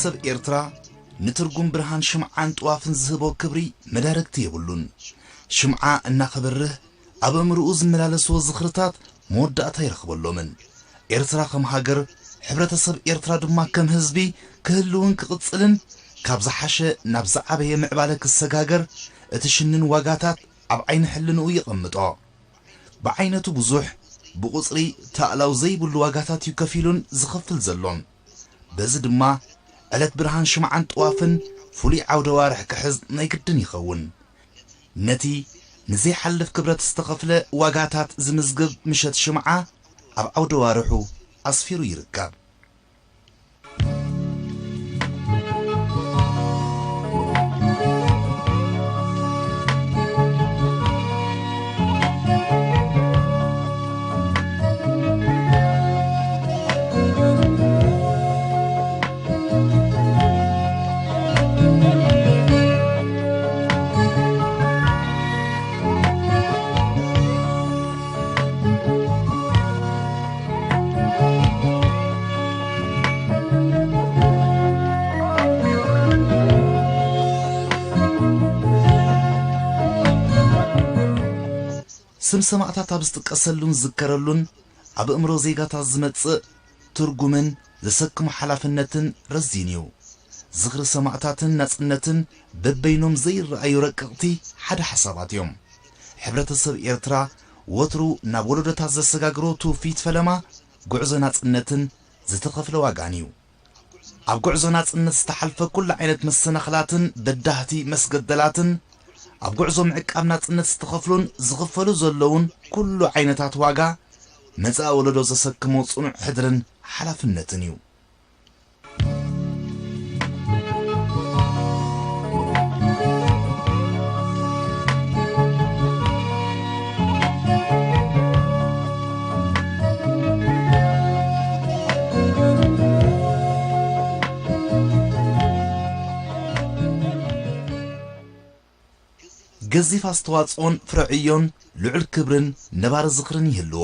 ሰብ ኤርትራ ንትርጉም ብርሃን ሽምዓን ጥዋፍን ዝህቦ ክብሪ መዳርግቲ የብሉን። ሽምዓ እናኸበርህ ኣብ ኣእምርኡ ዝመላለስዎ ዝኽርታት መወዳእታ ይረኽበሎምን። ኤርትራ ከም ሃገር፣ ሕብረተሰብ ኤርትራ ድማ ከም ህዝቢ ክህልውን ክቕጽልን ካብ ዝሓሸ ናብ ዝዓበየ ምዕባለ ክሰጋገር እቲ ሽንን ዋጋታት ኣብ ዓይኒ ሕልንኡ የቐምጦ። ብዓይነቱ ብዙሕ፣ ብቑጽሪ ታእላው ዘይብሉ ዋጋታት እዩ ከፊሉን ዝኸፍል ዘሎን። በዚ ድማ ዕለት ብርሃን ሽምዓን ጥዋፍን ፍሉይ ዓውደ ዋርሕ ክሕዝ ናይ ግድን ይኸውን። ነቲ ንዘይሓልፍ ክብረት ዝተኸፍለ ዋጋታት ዝምዝግብ ምሸት ሽምዓ ኣብ ዓውደ ዋርሑ ኣስፊሩ ይርከብ። ስም ሰማእታት ኣብ ዝጥቀሰሉን ዝዝከረሉን፣ ኣብ ኣእምሮ ዜጋታት ዝመጽእ ትርጉምን ዘሰክሞ ሓላፍነትን ረዚን እዩ። ዝኽሪ ሰማእታትን ናጽነትን በበይኖም ዘይረኣዩ ረቀቕቲ ሓደ ሓሳባት እዮም። ሕብረተሰብ ኤርትራ ወትሩ ናብ ወለዶታት ዘሰጋግሮ ትውፊት ፈለማ፣ ጉዕዞ ናጽነትን ዝተኸፍለ ዋጋን እዩ። ኣብ ጉዕዞ ናጽነት ዝተሓልፈ ኩሉ ዓይነት መሰናኽላትን በዳህቲ መስገደላትን፣ ኣብ ጉዕዞ ምዕቃብ ናጽነት ዝተኸፍሉን ዝኽፈሉ ዘለውን ኩሉ ዓይነታት ዋጋ፣ መጻኢ ወለዶ ዘሰክሞ ጽኑዕ ሕድርን ሓላፍነትን እዩ። ገዚፍ ኣስተዋጽኦን ፍረ ዕዮን ልዑል ክብርን ነባሪ ዝኽርን ይህልዎ።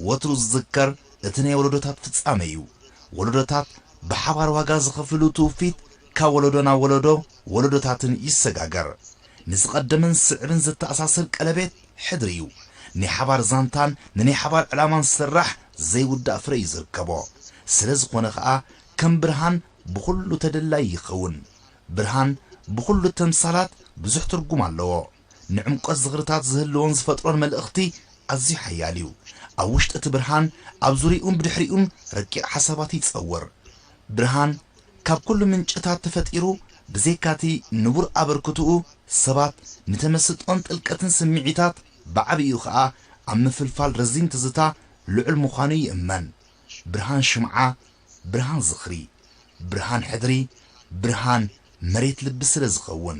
ወትሩ ዝዝከር እቲ ናይ ወለዶታት ፍጻመ እዩ። ወለዶታት ብሓባር ዋጋ ዝኸፍልሉ ትውፊት ካብ ወለዶ ናብ ወለዶ ወለዶታትን ይሰጋገር። ንዝቐደመን ዝስዕብን ዘተኣሳስር ቀለቤት ሕድሪ እዩ። ናይ ሓባር ዛንታን ንናይ ሓባር ዕላማን ዝስራሕ ዘይውዳእ ፍረ እዩ ዝርከቦ። ስለ ዝኾነ ኸኣ ከም ብርሃን ብኹሉ ተደላይ ይኸውን። ብርሃን ብኹሉ ተምሳላት ብዙሕ ትርጉም ኣለዎ። ንዕምቆት ዝኽርታት ዝህልዎን ዝፈጥሮን መልእኽቲ ኣዝዩ ሓያል እዩ። ኣብ ውሽጢ እቲ ብርሃን፣ ኣብ ዙርያኡን ብድሕሪኡን ረቂቕ ሓሳባት ይጸውር። ብርሃን ካብ ኩሉ ምንጭታት ተፈጢሩ፣ ብዘይካቲ ንቡር ኣበርክትኡ፣ ሰባት ንተመስጦን ጥልቀትን ስምዒታት ብዓቢኡ ኸኣ ኣብ ምፍልፋል ረዚን ትዝታ ልዑል ምዃኑ ይእመን። ብርሃን ሽምዓ፣ ብርሃን ዝኽሪ፣ ብርሃን ሕድሪ፣ ብርሃን መሬት ልቢ ስለ ዝኸውን።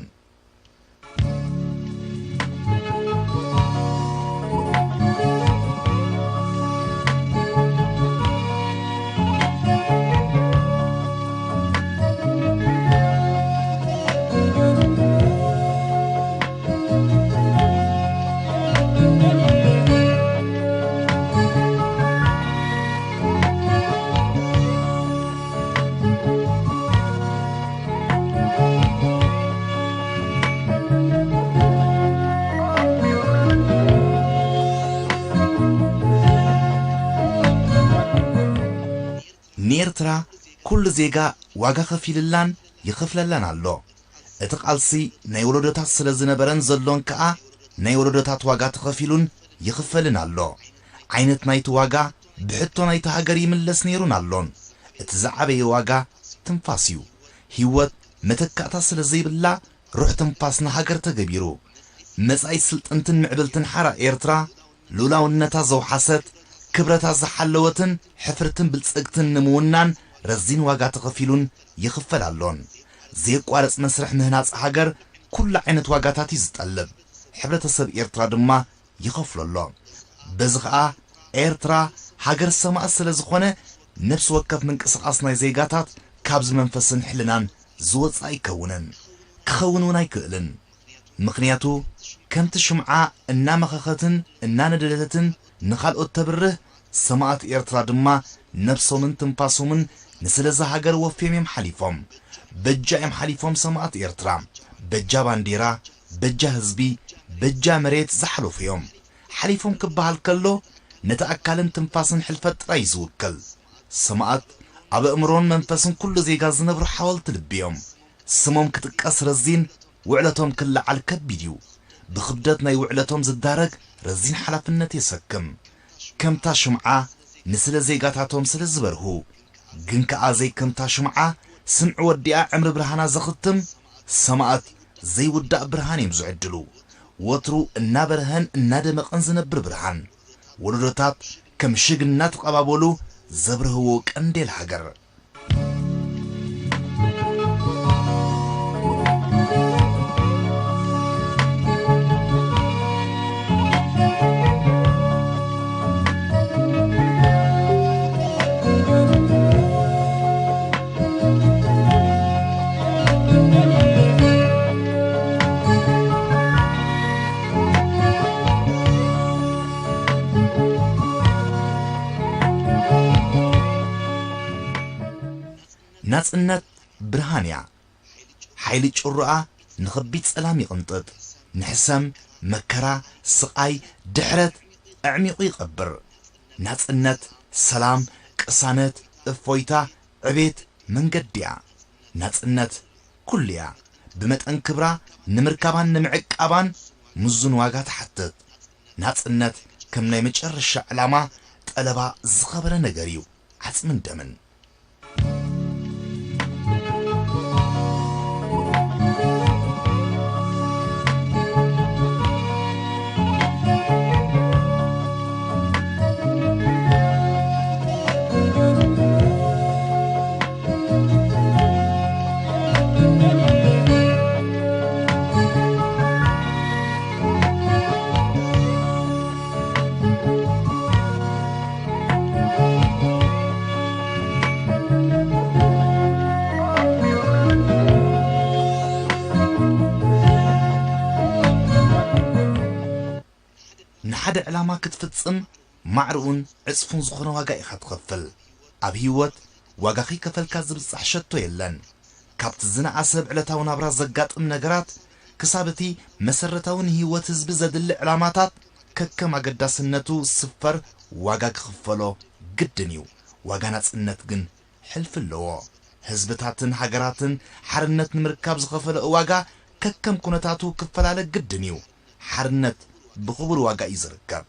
ንኤርትራ ኩሉ ዜጋ ዋጋ ከፊልላን ይኸፍለላን ኣሎ። እቲ ቃልሲ ናይ ወለዶታት ስለ ዝነበረን ዘሎን ከኣ፣ ናይ ወለዶታት ዋጋ ተኸፊሉን ይኽፈልን ኣሎ። ዓይነት ናይቲ ዋጋ ብሕቶ ናይቲ ሃገር ይምለስ ነይሩን ኣሎን። እቲ ዝዓበየ ዋጋ ትንፋስ እዩ። ህይወት መተካእታ ስለ ዘይብላ፣ ሩሕ ትንፋስ ንሃገር ተገቢሩ። መጻኢት ስልጥንትን ምዕብልትን ሓራ ኤርትራ፣ ልኡላውነታ ዘውሓሰት፣ ክብረታ ዝሓለወትን ሕፍርትን ብልጽግትን ንምውናን ረዚን ዋጋ ተኸፊሉን ይኽፈል ኣሎን። ዘየቋርጽ መስርሕ ምህናጽ ሃገር ኩሉ ዓይነት ዋጋታት እዩ ዝጠልብ። ሕብረተሰብ ኤርትራ ድማ ይኸፍሎ ኣሎ። በዚ ኸኣ ኤርትራ ሃገር ሰማእት ስለ ዝኾነ፣ ነፍሲ ወከፍ ምንቅስቓስ ናይ ዜጋታት ካብዚ መንፈስን ሕልናን ዝወጽእ ኣይከውንን። ክኸውን እውን ኣይክእልን። ምኽንያቱ፣ ከምቲ ሽምዓ እናመኸኸትን እናነደደትን ንኻልኦት ተብርህ፣ ሰማእት ኤርትራ ድማ ነፍሶምን ትንፋሶምን ንስለዛ ሃገር ወፍዮም እዮም ሓሊፎም። በጃ እዮም ሓሊፎም ሰማእት ኤርትራ። በጃ ባንዲራ፣ በጃ ህዝቢ፣ በጃ መሬት ዝሓለፉ እዮም። ሓሊፎም ክበሃል ከሎ፣ ነቲ ኣካልን ትንፋስን ሕልፈት ጥራይ እዩ ዝውክል። ሰማእት ኣብ ኣእምሮን መንፈስን ኩሉ ዜጋ ዝነብሩ ሓወልቲ ልቢ እዮም። ስሞም ክጥቀስ ረዚን፣ ውዕለቶም ክለዓል ከቢድ እዩ። ብኽብደት ናይ ውዕለቶም ዝዳረግ ረዚን ሓላፍነት የሰክም። ከምታ ሽምዓ ንስለ ዜጋታቶም ስለ ዝበርሁ፣ ግን ከኣ ዘይከምታ ሽምዓ ስምዒ ወዲኣ ዕምሪ ብርሃና ዘኽትም ሰማእት ዘይውዳእ ብርሃን እዮም ዝዕድሉ። ወትሩ እናበርሀን እናደመቐን ዝነብር ብርሃን። ወለዶታት ከም ሽግ እናተቐባበሉ ዘብርህዎ ቀንዴል ሃገር። ናጽነት ብርሃን እያ። ሓይሊ ጭሩኣ ንኸቢድ ጸላም ይቕንጥጥ፣ ንሕሰም፣ መከራ፣ ስቓይ፣ ድሕረት ኣዕሚቑ ይቐብር። ናጽነት፣ ሰላም፣ ቅሳነት፣ እፎይታ፣ ዕቤት መንገዲ እያ። ናጽነት ኩሉ እያ። ብመጠን ክብራ ንምርካባን ንምዕቃባን ምዙን ዋጋ ትሓትት። ናጽነት ከም ናይ መጨረሻ ዕላማ ጠለባ ዝኸበረ ነገር እዩ። ዓጽምን ደምን። ንሓደ ዕላማ ክትፍጽም ማዕርኡን ዕጽፉን ዝኾነ ዋጋ ኢኻ ትኸፍል። ኣብ ህይወት ዋጋ ከይከፈልካ ዝብጻሕ ሸቶ የለን። ካብቲ ዝነኣሰ ኣብ ዕለታዊ ናብራ ዘጋጥም ነገራት ክሳብ እቲ መሰረታዊ ንህይወት ህዝቢ ዘድሊ ዕላማታት ከከም ኣገዳስነቱ ዝስፈር ዋጋ ክኽፈሎ ግድን እዩ። ዋጋ ናጽነት ግን ሕልፊ ኣለዎ። ህዝብታትን ሃገራትን ሓርነት ንምርካብ ዝኸፈለኦ ዋጋ ከከም ኩነታቱ ክፈላለ ግድን እዩ። ሓርነት ብኽቡር ዋጋ እዩ ዝርከብ።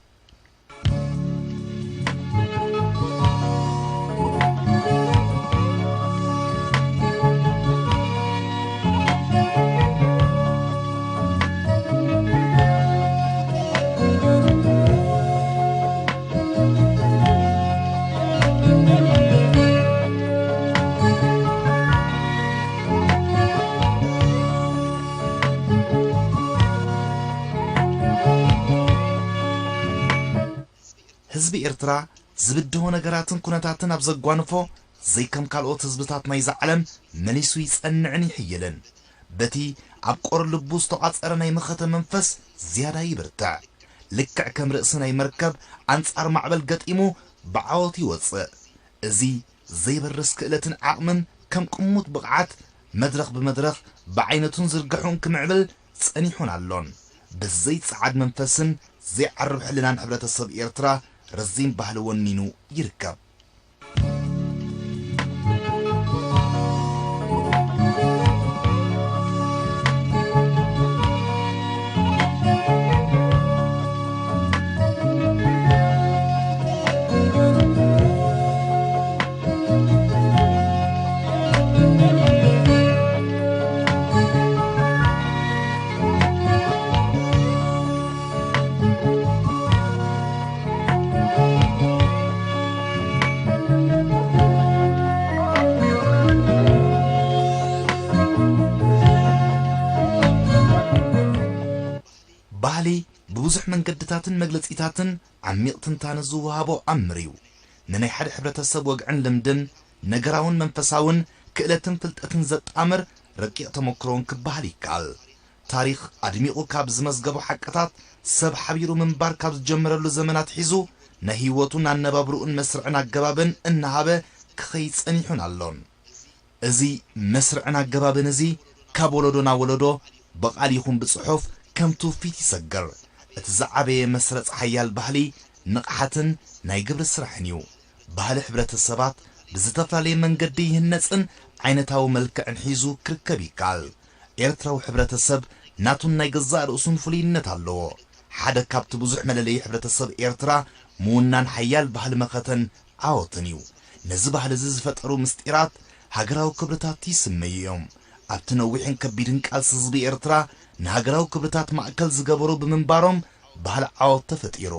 ህዝቢ ኤርትራ ዝብድሆ ነገራትን ኩነታትን ኣብ ዘጓንፎ፣ ዘይከም ካልኦት ህዝብታት ናይዛ ዓለም መሊሱ ይጸንዕን ይሕይልን። በቲ ኣብ ቆር ልቡ ዝተቋጸረ ናይ መኸተ መንፈስ ዝያዳ ይብርትዕ። ልክዕ ከም ርእሲ ናይ መርከብ ኣንጻር ማዕበል ገጢሙ ብዓወት ይወጽእ። እዚ ዘይበርስ ክእለትን ዓቕምን ከም ቅሙጥ ብቕዓት መድረኽ ብመድረኽ ብዓይነቱን ዝርግሑን ክምዕብል ጸኒሑን ኣሎን። ብዘይጸዓድ መንፈስን ዘይዓርብ ሕልናን ሕብረተሰብ ኤርትራ ረዚን ባህሊ ወኒኑ ይርከብ። ባህሊ ብብዙሕ መንገድታትን መግለጺታትን ዓሚቕ ትንታነ ዝወሃቦ ኣምር እዩ። ንናይ ሓደ ሕብረተሰብ ወግዕን ልምድን፣ ነገራውን መንፈሳውን ክእለትን ፍልጠትን ዘጣምር ረቂቕ ተመክሮውን ክበሃል ይከኣል። ታሪኽ ኣድሚቑ ካብ ዝመዝገቦ ሓቅታት፣ ሰብ ሓቢሩ ምንባር ካብ ዝጀመረሉ ዘመን ኣትሒዙ፣ ናይ ህይወቱን ኣነባብርኡን መስርዕን ኣገባብን እናሃበ ክኸይድ ጸኒሑን ኣሎን። እዚ መስርዕን ኣገባብን እዚ ካብ ወለዶ ናብ ወለዶ ብቓል ይኹን ብጽሑፍ ከም ትውፊት ይሰግር። እቲ ዝዓበየ መስረጽ ሓያል ባህሊ፣ ንቕሓትን ናይ ግብሪ ስራሕን እዩ። ባህሊ ሕብረተሰባት ብዝተፈላለየ መንገዲ ይህነጽን ዓይነታዊ መልክዕን ሒዙ ክርከብ ይከኣል። ኤርትራዊ ሕብረተሰብ ናቱን ናይ ገዛእ ርእሱን ፍሉይነት ኣለዎ። ሓደ ካብቲ ብዙሕ መለለዪ ሕብረተሰብ ኤርትራ ምውናን ሓያል ባህሊ መኸተን ዓወትን እዩ። ነዚ ባህሊ እዚ ዝፈጠሩ ምስጢራት ሃገራዊ ክብርታት ይስመዩ እዮም። ኣብቲ ነዊሕን ከቢድን ቃልሲ ህዝቢ ኤርትራ ንሃገራዊ ክብርታት ማእከል ዝገበሩ ብምንባሮም ባህሊ ዓወት ተፈጢሩ።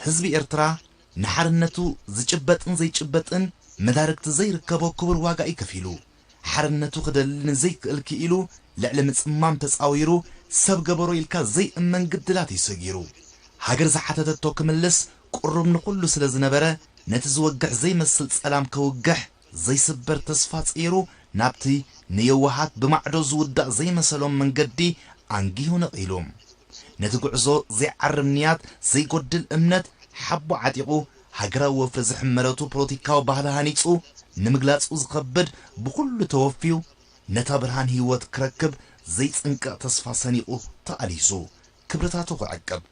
ህዝቢ ኤርትራ ንሓርነቱ ዝጭበጥን ዘይጭበጥን መዳርግቲ ዘይርከቦ ክቡር ዋጋ እዩ ከፊሉ። ሓርነቱ ክደሊ ንዘይክእል ክኢሉ፣ ልዕሊ ምጽማም ተጻዊሩ፣ ሰብ ገበሮ ኢልካ ዘይእመን ግድላት እዩ ሰጊሩ። ሃገር ዝሓተተቶ ክምልስ ቅሩብ ንኹሉ ስለ ዝነበረ፣ ነቲ ዝወግሕ ዘይመስል ጸላም ከውግሕ ዘይስበር ተስፋ ጸይሩ፣ ናብቲ ንየዋሃት ብማዕዶ ዝውዳእ ዘይመሰሎም መንገዲ ኣንጊሁ ነቒሉ። ነቲ ጉዕዞ ዘይዓርብ ንያት፣ ዘይጎድል እምነት ሓቦ ዓጢቑ፣ ሃገራዊ ወፍሪ ዝሕመረቱ ፖለቲካዊ ባህሊ ሃኒጹ፣ ንምግላጹ ዝኸብድ ብኹሉ ተወፍዩ፣ ነታ ብርሃን ህይወት ክረክብ ዘይጽንቀቕ ተስፋ ሰኒቑ ተቓሊሱ፣ ክብርታቱ ክዕቅብ።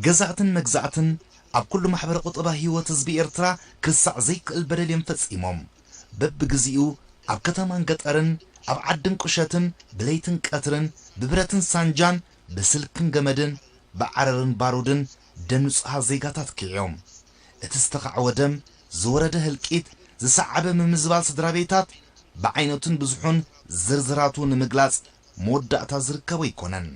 ገዛእትን መግዛእትን ኣብ ኩሉ ማሕበረ ቁጠባ ህይወት ህዝቢ ኤርትራ ክርሳዕ ዘይክእል በደል እዮም ፈጺሞም። በብግዜኡ ኣብ ከተማን ገጠርን፣ ኣብ ዓድን ቁሸትን፣ ብለይትን ቀትርን፣ ብብረትን ሳንጃን፣ ብስልክን ገመድን፣ ብዓረርን ባሩድን ደም ንጹሃት ዜጋታት ክዕዮም። እቲ ዝተኻዕወ ደም፣ ዝወረደ ህልቂት፣ ዝሰዓበ ምምዝባል ስድራ ቤታት፣ ብዓይነቱን ብዝሑን ዝርዝራቱ ንምግላጽ መወዳእታ ዝርከቦ ኣይኮነን።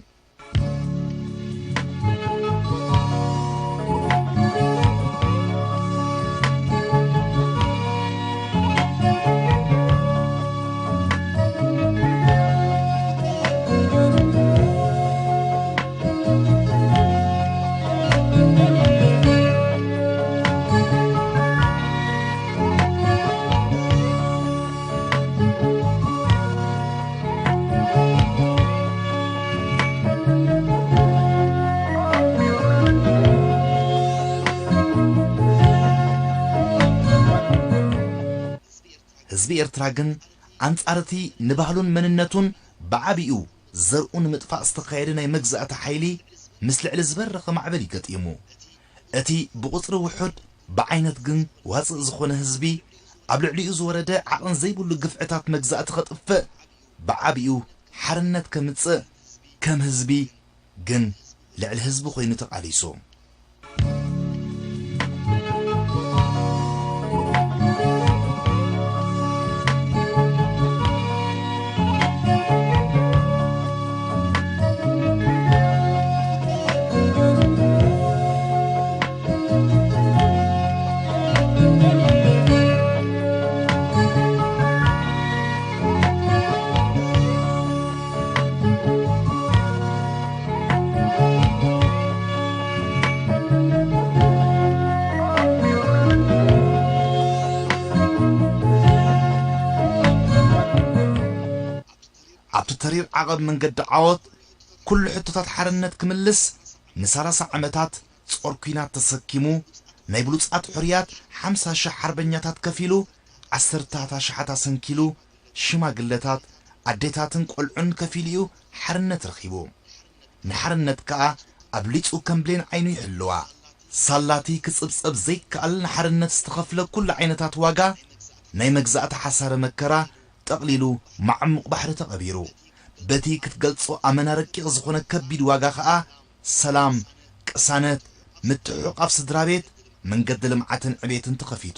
ህዝቢ ኤርትራ ግን ኣንጻር እቲ ንባህሉን መንነቱን ብዓቢኡ ዘርኡ ንምጥፋእ ዝተኻየደ ናይ መግዛእቲ ሓይሊ ምስ ልዕሊ ዝበረኸ ማዕበል እዩ ገጢሙ። እቲ ብቑጽሪ ውሑድ ብዓይነት ግን ዋጽእ ዝኾነ ህዝቢ ኣብ ልዕሊኡ ዝወረደ ዓቕን ዘይብሉ ግፍዕታት መግዛእቲ ከጥፍእ ብዓቢኡ ሓርነት ከምጽእ ከም ህዝቢ ግን ልዕሊ ህዝቢ ኮይኑ ተቓሊሱ። ኣብቲ ተሪር ዓቐብ መንገዲ ዓወት፣ ኩሉ ሕቶታት ሓርነት ክምልስ፣ ንሰላሳ ዓመታት ጾር ኲናት ተሰኪሙ፣ ናይ ብሉጻት ሕሩያት ሓምሳ ሽሕ ሓርበኛታት ከፊሉ፣ ዓሰርታት ኣሽሓት ኣሰንኪሉ ሽማግለታት፣ ኣዴታትን ቆልዑን ከፊሉ እዩ ሓርነት ረኺቡ። ንሓርነት ከኣ ኣብሊጹ ከም ብሌን ዓይኑ ይሕልዋ። ሳላቲ ክጽብጸብ ዘይከኣል ንሓርነት ዝተኸፍለ ኩሉ ዓይነታት ዋጋ፣ ናይ መግዛእቲ ሓሳረ መከራ ጠቕሊሉ ማዕሙቕ ባሕሪ ተቐቢሩ። በቲ ክትገልጾ ኣመና ረቂቕ ዝኾነ ከቢድ ዋጋ ኸኣ ሰላም፣ ቅሳነት፣ ምትሕቑቓፍ ስድራ ቤት፣ መንገዲ ልምዓትን ዕቤትን ተኸፊቱ።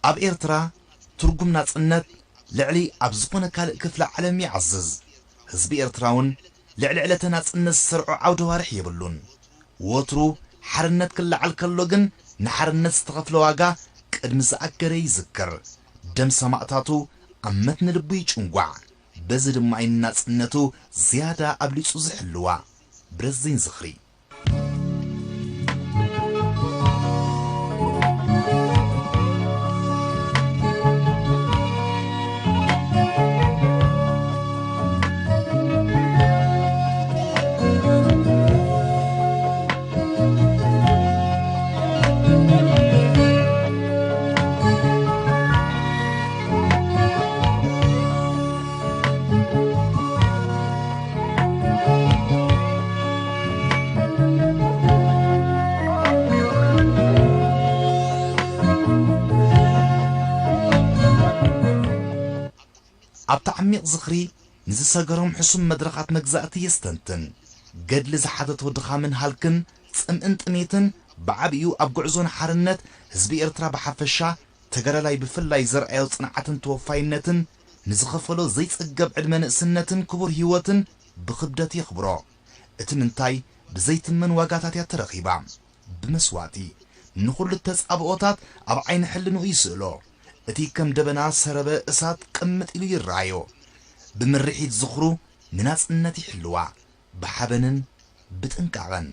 ኣብ ኤርትራ ትርጉም ናጽነት ልዕሊ ኣብ ዝኾነ ካልእ ክፍለ ዓለም ይዓዝዝ። ህዝቢ ኤርትራ እውን ልዕሊ ዕለተ ናጽነት ዝሰርዖ ዓውደ ዋርሕ የብሉን። ወትሩ ሓርነት ክለዓል ከሎ ግን ንሓርነት ዝተኸፍለ ዋጋ ቅድሚ ዝኣገረ ይዝክር። ደም ሰማእታቱ ኣብ መትኒ ልቡ ይጭንጓዕ። በዚ ድማ እዩ ንናጽነቱ ዝያዳ ኣብሊጹ ዝሕልዋ። ብረዚን ዝኽሪ። ኣብቲ ዓሚቕ ዝኽሪ ንዝሰገሮም ሕሱም መድረኻት መግዛእቲ የስተንትን። ገድሊ ዝሓተቶ ድኻምን ሃልክን፣ ጽምእን ጥሜትን ብዓቢኡ ኣብ ጉዕዞ ንሓርነት ህዝቢ ኤርትራ ብሓፈሻ፣ ተጋዳላይ ብፍላይ ዘርኣዮ ጽንዓትን ተወፋይነትን፣ ንዝኸፈሎ ዘይጽገብ ዕድመ ንእስነትን ክቡር ህይወትን ብኽብደት የኽብሮ። እቲ ምንታይ ብዘይትመን ዋጋታት እያ ተረኺባ። ብመስዋእቲ ንኹሉ ተጻብኦታት ኣብ ዓይኒ ሕልንኡ ይስእሎ። እቲ ከም ደበና ሰረበ እሳት ቅምጥ ኢሉ ይረኣዮ። ብምርሒት ዝኽሩ ንናጽነት ይሕልዋ፣ ብሓበንን ብጥንቃቐን።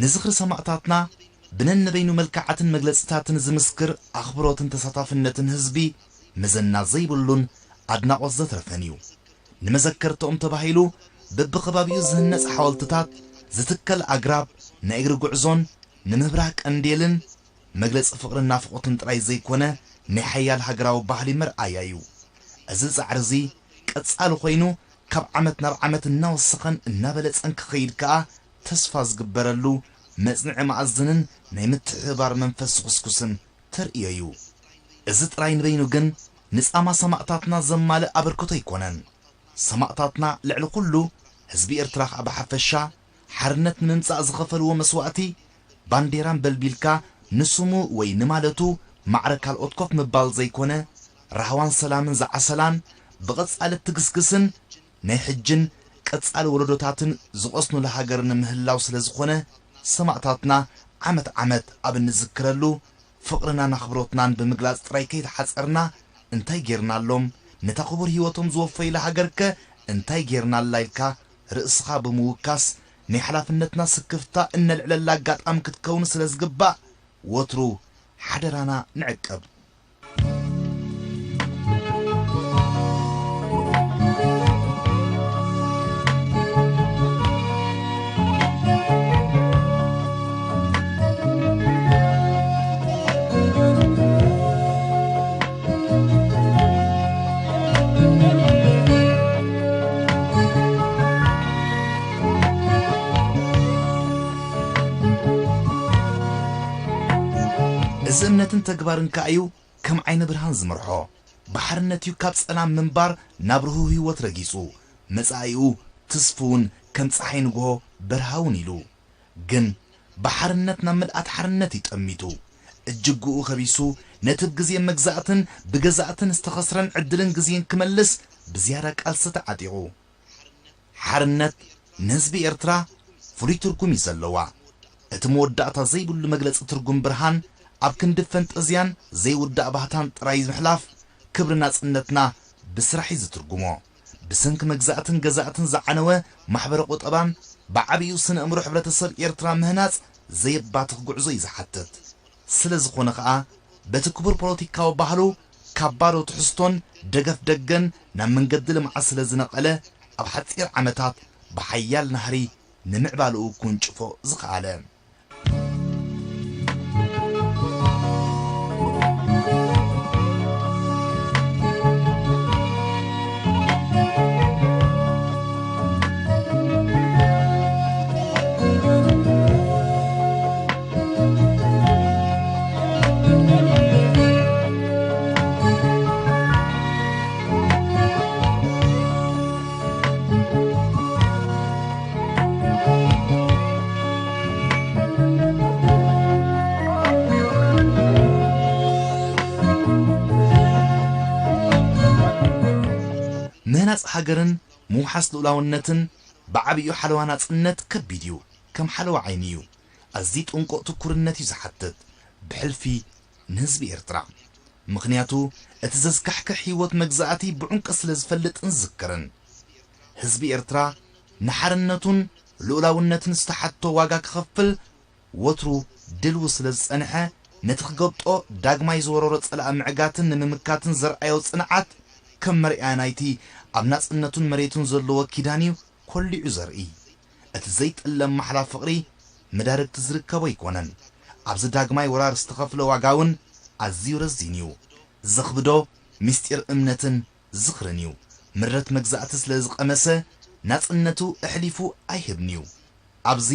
ንዝኽሪ ሰማእታትና ብነንበይኑ መልክዓትን መግለጽታትን ዝምስክር ኣኽብሮትን ተሳታፍነትን ህዝቢ መዘና ዘይብሉን ኣድናቖት ዘትረፈን እዩ። ንመዘከርትኦም ተባሂሉ በብኸባቢኡ ዝህነጽ ሓወልትታት፣ ዝትከል ኣግራብ፣ ናይ እግሪ ጉዕዞን ንምህብራህ ቀንዴልን መግለጺ ፍቕርን ናፍቖትን ጥራይ ዘይኮነ፣ ናይ ሓያል ሃገራዊ ባህሊ መርኣያ እዩ። እዚ ጻዕሪ እዚ ቀጻሊ ኮይኑ፣ ካብ ዓመት ናብ ዓመት እናወሰኸን እናበለጸን ክኸይድ ከኣ ተስፋ ዝግበረሉ መጽንዒ መኣዝንን ናይ ምትሕብባር መንፈስ ዝኹስኩስን ተርእዮ እዩ። እዚ ጥራይ ንበይኑ ግን ንጻማ ሰማእታትና ዘማልእ ኣበርክቶ ኣይኮነን። ሰማእታትና ልዕሊ ኩሉ፣ ህዝቢ ኤርትራ ከኣ ብሓፈሻ፣ ሓርነት ንምምጻእ ዝኸፈልዎ መስዋእቲ፣ ባንዴራ ኣንበልቢልካ ንስሙ ወይ ንማለቱ ማዕረ ካልኦት ኮፍ ምባል ዘይኮነ፣ ራህዋን ሰላምን ዝዓሰላን ብቐጻሊ እትግስግስን ናይ ሕጅን ቀጻሊ ወለዶታትን ዝቐስኑላ ሃገር ንምህላው ስለ ዝኾነ፣ ሰማእታትና ዓመት ዓመት ኣብ እንዝክረሉ፣ ፍቕርናን ኣኽብሮትናን ብምግላጽ ጥራይ ከይተሓጸርና፣ እንታይ ጌርናሎም? ነታ ክቡር ህይወቶም ዝወፈዩላ ሃገርከ እንታይ ጌርናላ? ኢልካ ርእስኻ ብምውካስ፣ ናይ ሓላፍነትና ስክፍታ እነልዕለላ ኣጋጣሚ ክትከውን ስለ ዝግባእ፣ ወትሩ ሓደራና ንዕቀብ። ነትን ተግባርን ከኣ እዩ ከም ዓይነ ብርሃን ዝመርሖ። ብሓርነት እዩ ካብ ጸላም ምንባር ናብ ርሁው ህይወት ረጊጹ። መጻኢኡ ትስፉውን ከም ጸሓይ ንግሆ በርሃውን ኢሉ። ግን ብሓርነት ናብ ምልኣት ሓርነት እዩ ጠሚቱ። እጅግኡ ከቢሱ ነቲ ብግዜ መግዛእትን ብገዛእትን ዝተኸስረን ዕድልን ግዜን ክመልስ ብዝያዳ ቃልሲ ተዓጢቑ። ሓርነት ንህዝቢ ኤርትራ ፍሉይ ትርጉም እዩ ዘለዋ። እቲ መወዳእታ ዘይብሉ መግለጺ ትርጉም ብርሃን ኣብ ክንዲ ፈንጠዝያን ዘይውዳእ ባህታን ጥራይ ምሕላፍ ክብሪ ናጽነትና ብስራሕ እዩ ዝትርጉሞ። ብሰንኪ መግዛእትን ገዛእትን ዝዓነወ ማሕበረ ቁጠባን ብዓቢኡ ስነ ኣእምሮ ሕብረተሰብ ኤርትራ ምህናጽ ዘየባትኽ ጉዕዞ እዩ ዝሓትት። ስለ ዝኾነ ኸኣ በቲ ክቡር ፖለቲካዊ ባህሉ ካብ ባዶ ትሕዝቶን ደገፍ ደገን ናብ መንገዲ ልምዓት ስለ ዝነቐለ ኣብ ሓጺር ዓመታት ብሓያል ናህሪ ንምዕባልኡ ክውንጭፎ ዝኸኣለ። ምህናጽ ሃገርን ምውሓስ ልኡላውነትን ብዓቢኡ ሓለዋ ናጽነት ከቢድ እዩ፣ ከም ሓለዋ ዓይኒ እዩ። ኣዝዩ ጥንቁቕ ትኩርነት እዩ ዝሓትት፣ ብሕልፊ ንህዝቢ ኤርትራ። ምኽንያቱ እቲ ዘስካሕክሕ ህይወት መግዛእቲ ብዑንቂ ስለ ዝፈልጥን ዝዝክርን። ህዝቢ ኤርትራ ንሓርነቱን ልኡላውነትን ዝተሓቶ ዋጋ ክኸፍል ወትሩ ድልው ስለ ዝጸንሐ፣ ነቲ ክገብጦ ዳግማይ ዝወረሮ ጸላኢ ምዕጋትን ንምምካትን ዘርኣዮ ጽንዓት ከም መርኣያ ናይቲ ኣብ ናጽነቱን መሬቱን ዘለዎ ኪዳን እዩ ኮሊዑ ዘርኢ። እቲ ዘይጥለም ማሕላ ፍቕሪ መዳርግቲ ዝርከቦ ኣይኮነን። ኣብዚ ዳግማይ ወራር ዝተኸፍለ ዋጋ እውን ኣዝዩ ረዚን እዩ። ዘኽብዶ ምስጢር እምነትን ዝኽርን እዩ። ምረት መግዛእቲ ስለ ዝቐመሰ ናጽነቱ ኣሕሊፉ ኣይህብን እዩ። ኣብዚ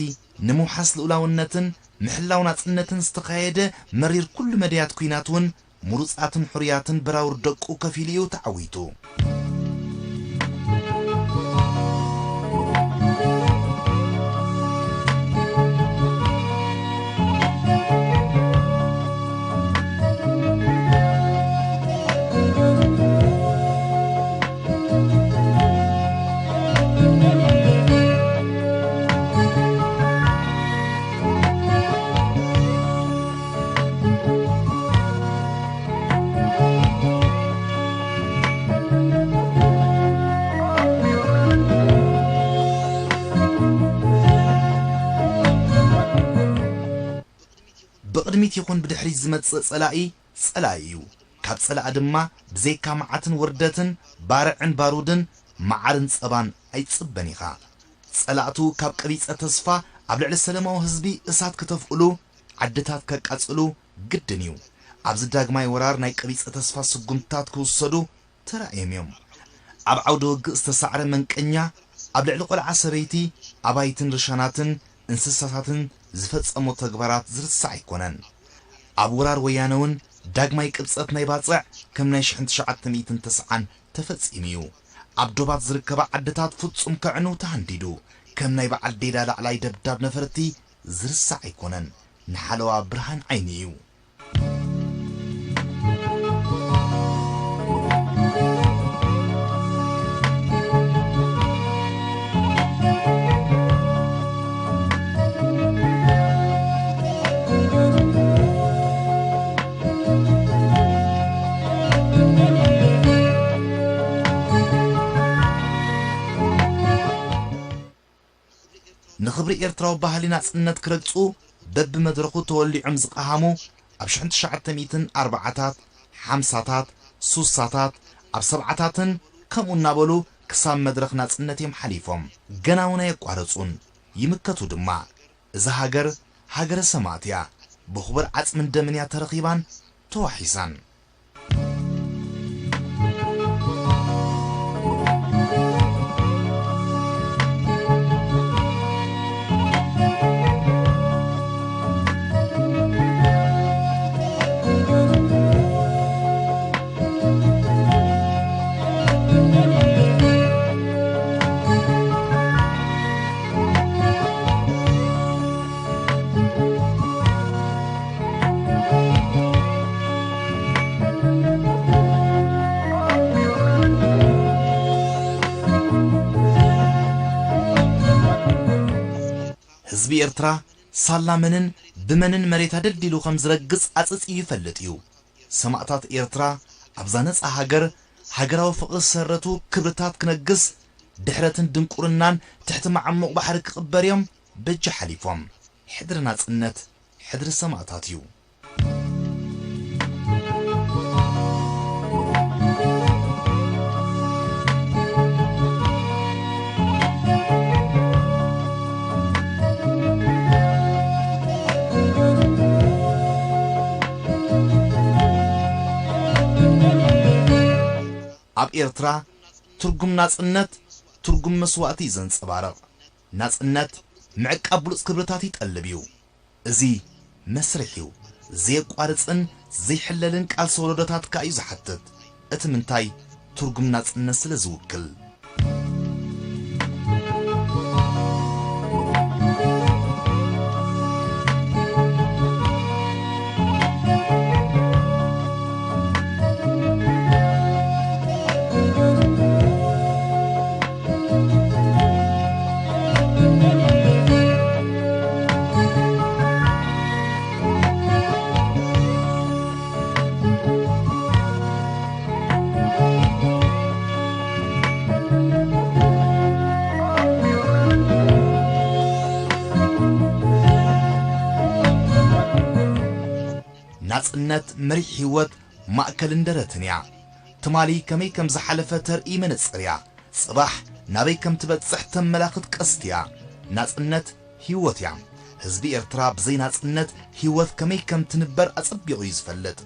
ንምውሓስ ልኡላውነትን ምሕላው ናጽነትን ዝተኻየደ መሪር ኩሉ መዳያት ኲናት እውን ምሩጻትን ሕሩያትን በራውር ደቁ ከፊሉ እዩ ተዓዊቱ። ብቕድሚት ይኹን ብድሕሪት ዝመጽእ ጸላኢ፣ ጸላኢ እዩ። ካብ ጸላኢ ድማ ብዘይካ መዓትን ውርደትን፣ ባርዕን ባሩድን፣ መዓርን ጸባን ኣይትጽበን ኢኻ። ጸላእቱ ካብ ቀቢጸ ተስፋ ኣብ ልዕሊ ሰለማዊ ህዝቢ እሳት ክተፍእሉ፣ ዓድታት ከቃጽሉ ግድን እዩ። ኣብዚ ዳግማይ ወራር ናይ ቀቢጸ ተስፋ ስጉምትታት ክውሰዱ ተራእዮም እዮም። ኣብ ዓውደ ውግእ ዝተሳዕረ መንቀኛ ኣብ ልዕሊ ቆልዓ ሰበይቲ፣ ኣባይትን ርሻናትን እንስሳታትን ዝፈጸሞ ተግባራት ዝርሳዕ ኣይኮነን። ኣብ ወራር ወያነ እውን ዳግማይ ቅብጸት ናይ ባጽዕ ከም ናይ ሽሕን ትሽዓተ ሚእትን ተስዓን ተፈጺሙ እዩ። ኣብ ዶባት ዝርከባ ዓድታት ፍጹም ከዕኑ ተሃንዲዱ። ከም ናይ በዓል ዴዳ ላዕላይ ደብዳብ ነፈርቲ ዝርሳዕ ኣይኮነን። ንሓለዋ ብርሃን ዓይኒ እዩ። ንኽብሪ ኤርትራዊ ባህሊ ናጽነት ክረግጹ በብመድረኹ ተወሊዖም ዝቐሃሙ፣ ኣብ ሽሕን ትሽዓተ ሚእትን ኣርባዓታት፣ ሓምሳታት፣ ሱሳታት፣ ኣብ ሰብዓታትን ከምኡ እናበሉ ክሳብ መድረኽ ናጽነት እዮም ሓሊፎም። ገና እውን ኣየቋረጹን። ይምከቱ ድማ። እዛ ሃገር፣ ሃገረ ሰማእት እያ። ብኽቡር ዓጽምን ደምን እያ ተረኺባን ተዋሒሳን። ብኤርትራ ሳላ መንን ብመንን መሬታ ደልዲሉ ከም ዝረግጽ ኣጸጺዩ ይፈልጥ እዩ። ሰማእታት ኤርትራ ኣብዛ ነጻ ሃገር ሃገራዊ ፍቕሪ ዝሰረቱ ክብርታት ክነግስ ድሕረትን ድንቁርናን ትሕቲ መዓሙቕ ባሕሪ ክቕበር እዮም በጃ ሓሊፎም። ሕድሪ ናጽነት ሕድሪ ሰማእታት እዩ። ኣብ ኤርትራ ትርጉም ናጽነት ትርጉም መስዋእቲ እዩ ዘንጸባርቕ። ናጽነት ምዕቃብ ብሉጽ ክብርታት ይጠልብ እዩ። እዚ መስርሕ እዩ። ዘየቋርጽን ዘይሕለልን ቃልሲ ወለዶታት ከኣ እዩ ዝሓትት። እቲ ምንታይ ትርጉም ናጽነት ስለ ዝውክል። ናጽነት መሪሕ ህይወት ማእከልን ደረትን እያ። ትማሊ ከመይ ከም ዝሓለፈ ተርኢ መነጽር እያ። ጽባሕ ናበይ ከም ትበጽሕ ተመላኽት ቀስት እያ። ናጽነት ህይወት እያ። ህዝቢ ኤርትራ ብዘይ ናጽነት ህይወት ከመይ ከም ትንበር ኣጸቢቑ እዩ ዝፈልጥ።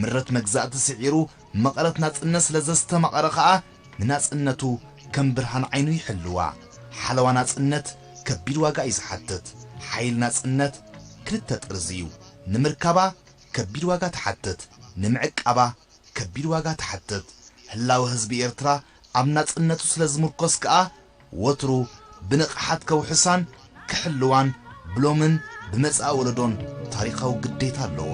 ምረት መግዛእቲ ስዒሩ መቐረት ናጽነት ስለ ዘስተማቐረ ኸኣ ንናጽነቱ ከም ብርሃን ዓይኑ ይሕልዋ። ሓለዋ ናጽነት ከቢድ ዋጋ እዩ ዝሓትት። ሓይል ናጽነት ክልተ ጥርዚ እዩ። ንምርካባ ከቢድ ዋጋ ትሓትት፣ ንምዕቃባ ከቢድ ዋጋ ትሓትት። ህላወ ህዝቢ ኤርትራ ኣብ ናጽነቱ ስለ ዝምርኮስ ከኣ ወትሩ ብንቕሓት ከውሕሳን ክሕልዋን ብሎምን ብመጻኢ ወለዶን ታሪኻዊ ግዴታ ኣለዎ።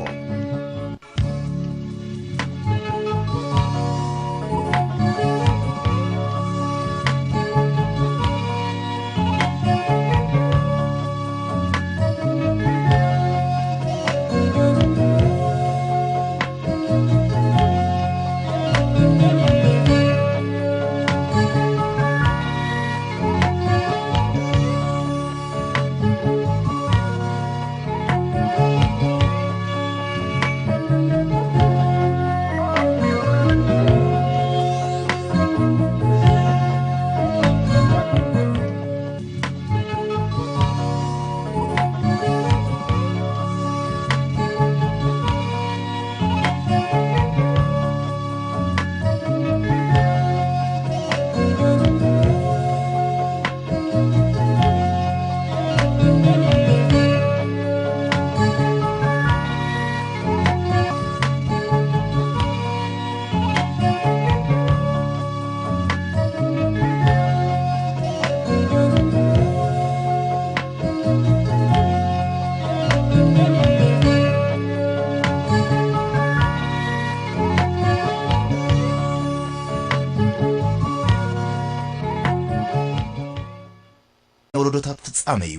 ወለዶታት ፍጻመ እዩ።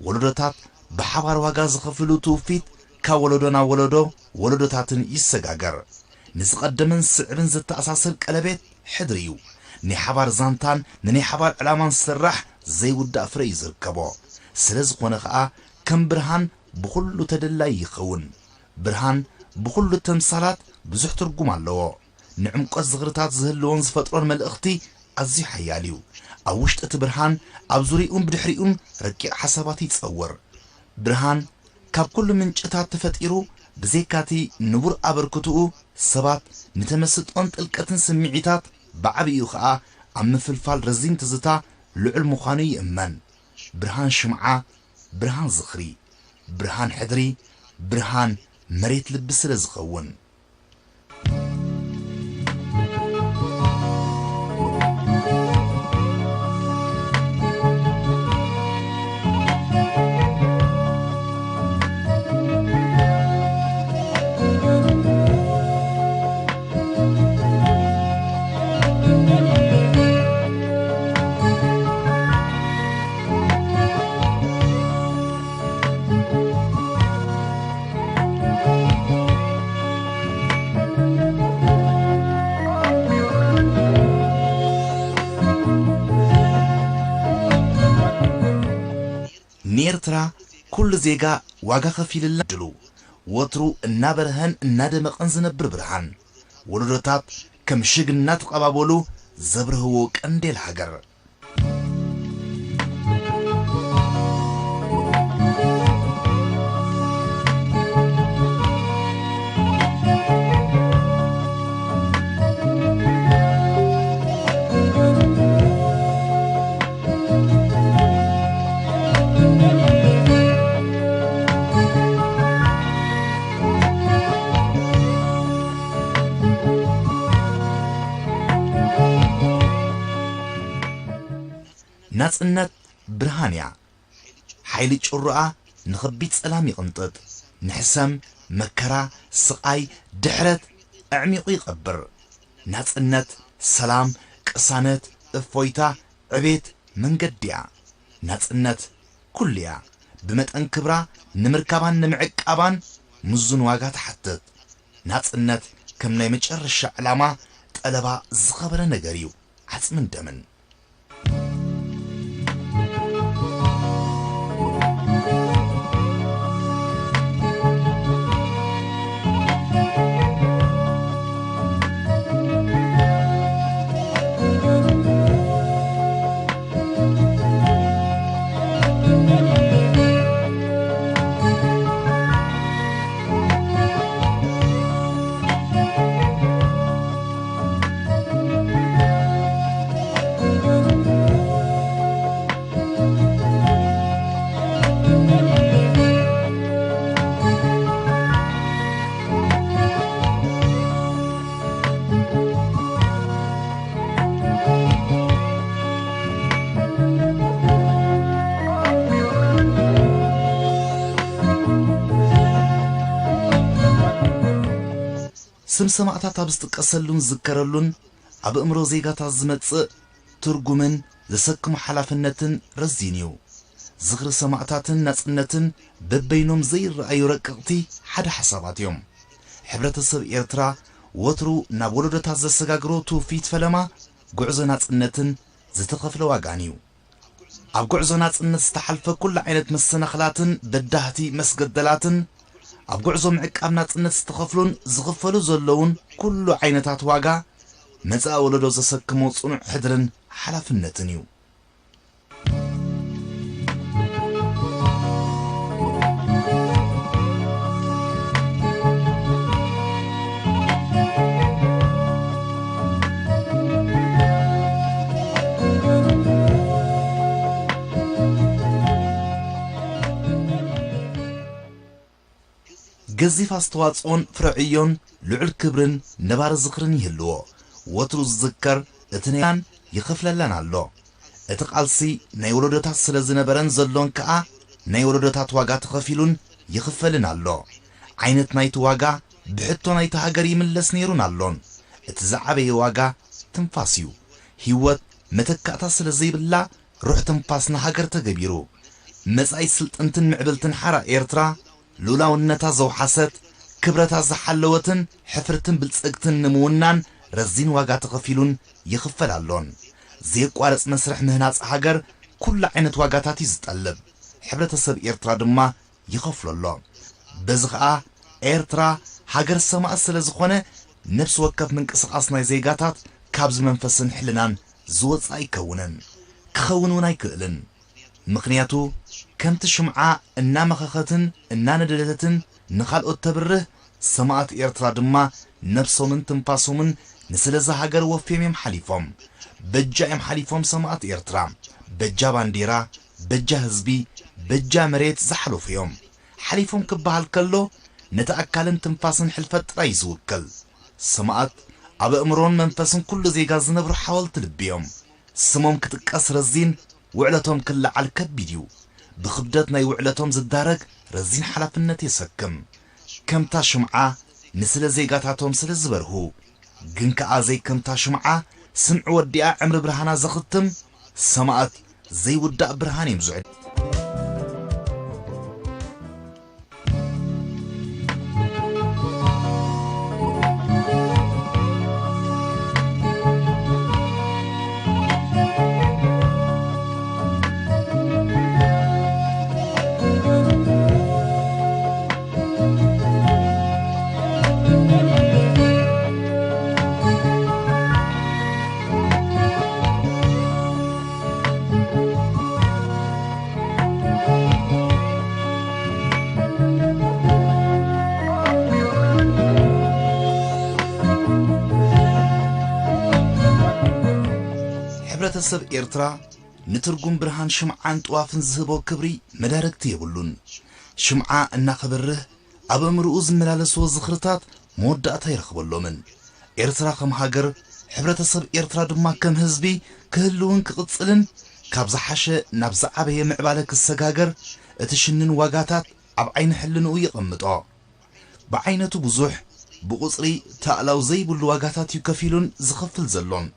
ወለዶታት ብሓባር ዋጋ ዝኸፍሉ ትውፊት ካብ ወለዶ ናብ ወለዶ ወለዶታትን ይሰጋገር። ንዝቐደመን ዝስዕብን ዘተኣሳስር ቀለቤት ሕድሪ እዩ። ናይ ሓባር ዛንታን ንናይ ሓባር ዕላማን ዝስራሕ ዘይውዳእ ፍረ እዩ ዝርከቦ። ስለ ዝኾነ ኸኣ ከም ብርሃን ብኹሉ ተደላይ ይኸውን። ብርሃን ብኹሉ ተምሳላት ብዙሕ ትርጉም ኣለዎ። ንዕምቆት ዝኽርታት ዝህልዎን ዝፈጥሮን መልእኽቲ ኣዝዩ ሓያል እዩ። ኣብ ውሽጢ እቲ ብርሃን ኣብ ዙርያኡን ብድሕሪኡን ረቂቕ ሓሳባት ይጸውር። ብርሃን ካብ ኩሉ ምንጭታት ተፈጢሩ ብዘይካቲ ንቡር ኣበርክትኡ ሰባት ንተመስጦን ጥልቀትን ስምዒታት ብዓቢኡ ኸኣ ኣብ ምፍልፋል ረዚን ትዝታ ልዑል ምዃኑ ይእመን። ብርሃን ሽምዓ፣ ብርሃን ዝኽሪ፣ ብርሃን ሕድሪ፣ ብርሃን መሬት ልቢ ስለ ዝኸውን። ንኤርትራ ኩሉ ዜጋ ዋጋ ከፊልላ ድሉ፣ ወትሩ እናበርሀን እናደመቐን ዝነብር ብርሃን፣ ወለዶታት ከም ሽግ እናተቐባበሉ ዘብርህዎ ቀንዴል ሃገር። ናጽነት ብርሃን እያ። ሓይሊ ጭሩኣ ንኸቢድ ጸላም ይቕንጥጥ፣ ንሕሰም፣ መከራ፣ ስቓይ፣ ድሕረት ኣዕሚቑ ይቐብር። ናጽነት፣ ሰላም፣ ቅሳነት፣ እፎይታ፣ ዕቤት መንገዲ እያ። ናጽነት ኩሉ እያ። ብመጠን ክብራ ንምርካባን ንምዕቃባን ምዙን ዋጋ ትሓትት። ናጽነት ከም ናይ መጨረሻ ዕላማ ጠለባ ዝኸበረ ነገር እዩ። ዓጽምን ደምን። ስም ሰማእታት ኣብ ዝጥቀሰሉን ዝዝከረሉን ኣብ ኣእምሮ ዜጋታት ዝመጽእ ትርጉምን ዘሰክሞ ሓላፍነትን ረዚን እዩ። ዝኽሪ ሰማእታትን ናጽነትን በበይኖም ዘይረኣዩ ረቀቕቲ ሓደ ሓሳባት እዮም። ሕብረተሰብ ኤርትራ ወትሩ ናብ ወለዶታት ዘሰጋግሮ ትውፊት ፈለማ ጉዕዞ ናጽነትን ዝተኸፍለ ዋጋን እዩ። ኣብ ጉዕዞ ናጽነት ዝተሓልፈ ኩሉ ዓይነት መሰናኽላትን በዳህቲ መስገደላትን፣ ኣብ ጉዕዞ ምዕቃብ ናጽነት ዝተኸፍሉን ዝኽፈሉ ዘለውን ኩሉ ዓይነታት ዋጋ፣ መጻኢ ወለዶ ዘሰክሞ ጽኑዕ ሕድርን ሓላፍነትን እዩ። ገዚፍ ኣስተዋጽኦን ፍረ ዕዮን ልዑል ክብርን ነባሪ ዝኽርን ይህልዎ። ወትሩ ዝዝከር እቲ ነናን ይኸፍለለን ኣሎ። እቲ ቃልሲ ናይ ወለዶታት ስለ ዝነበረን ዘሎን ከኣ ናይ ወለዶታት ዋጋ ተኸፊሉን ይኽፈልን ኣሎ። ዓይነት ናይቲ ዋጋ ብሕቶ ናይቲ ሃገር ይምለስ ነይሩን ኣሎን። እቲ ዝዓበየ ዋጋ ትንፋስ እዩ። ህይወት መተካእታ ስለ ዘይብላ ሩሕ ትንፋስ ንሃገር ተገቢሩ። መጻኢት ስልጥንትን ምዕብልትን ሓራ ኤርትራ፣ ልኡላውነታ ዘውሓሰት፣ ክብረታ ዝሓለወትን ሕፍርትን ብልጽግትን ንምውናን ረዚን ዋጋ ተኸፊሉን ይኽፈል ኣሎን። ዘየቋርጽ መስርሕ ምህናጽ ሃገር ኩሉ ዓይነት ዋጋታት እዩ ዝጠልብ። ሕብረተሰብ ኤርትራ ድማ ይኸፍሎ ኣሎ። በዚ ኸኣ ኤርትራ ሃገር ሰማእት ስለ ዝኾነ፣ ነፍሲ ወከፍ ምንቅስቓስ ናይ ዜጋታት ካብዚ መንፈስን ሕልናን ዝወጽእ ኣይከውንን። ክኸውን እውን ኣይክእልን። ምኽንያቱ፣ ከምቲ ሽምዓ እናመኸኸትን እናነደደትን ንኻልኦት ተብርህ፣ ሰማእት ኤርትራ ድማ ነብሶምን ትንፋሶምን ንስለዛ ሃገር ወፍዮም እዮም ሓሊፎም። በጃ እዮም ሓሊፎም ሰማእት ኤርትራ። በጃ ባንዲራ፣ በጃ ህዝቢ፣ በጃ መሬት ዝሓለፉ እዮም። ሓሊፎም ክበሃል ከሎ፣ ነቲ ኣካልን ትንፋስን ሕልፈት ጥራይ እዩ ዝውክል። ሰማእት ኣብ ኣእምሮን መንፈስን ኩሉ ዜጋ ዝነብሩ ሓወልቲ ልቢ እዮም። ስሞም ክጥቀስ ረዚን፣ ውዕለቶም ክለዓል ከቢድ እዩ። ብኽብደት ናይ ውዕለቶም ዝዳረግ ረዚን ሓላፍነት የሰክም። ከምታ ሽምዓ ንስለ ዜጋታቶም ስለ ዝበርሁ፣ ግን ከኣ ዘይከምታ ሽምዓ ስምዒ ወዲኣ ዕምሪ ብርሃና ዘኽትም ሰማእት ዘይውዳእ ብርሃን እዮም ዝዕድ። ሕብረተሰብ ኤርትራ ንትርጉም ብርሃን ሽምዓን ጥዋፍን ዝህቦ ክብሪ መዳርግቲ የብሉን። ሽምዓ እናኸበርህ ኣብ ኣእምርኡ ዝመላለስዎ ዝኽርታት መወዳእታ ይረኽበሎምን። ኤርትራ ከም ሃገር፣ ሕብረተሰብ ኤርትራ ድማ ከም ህዝቢ ክህልውን ክቕጽልን ካብ ዝሓሸ ናብ ዝዓበየ ምዕባለ ክሰጋገር እቲ ሽንን ዋጋታት ኣብ ዓይኒ ሕልንኡ የቐምጦ። ብዓይነቱ ብዙሕ፣ ብቑጽሪ ታእላው ዘይብሉ ዋጋታት እዩ ከፊሉን ዝኸፍል ዘሎን።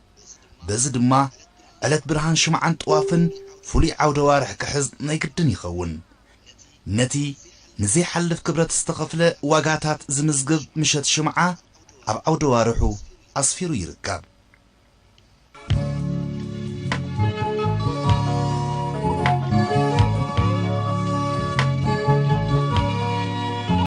በዚ ድማ ዕለት ብርሃን ሽምዓን ጥዋፍን ፍሉይ ዓውደ ዋርሕ ክሕዝ ናይ ግድን ይኸውን። ነቲ ንዘይሓልፍ ክብረት ዝተኸፍለ ዋጋታት ዝምዝግብ ምሸት ሽምዓ ኣብ ዓውደ ዋርሑ ኣስፊሩ ይርከብ።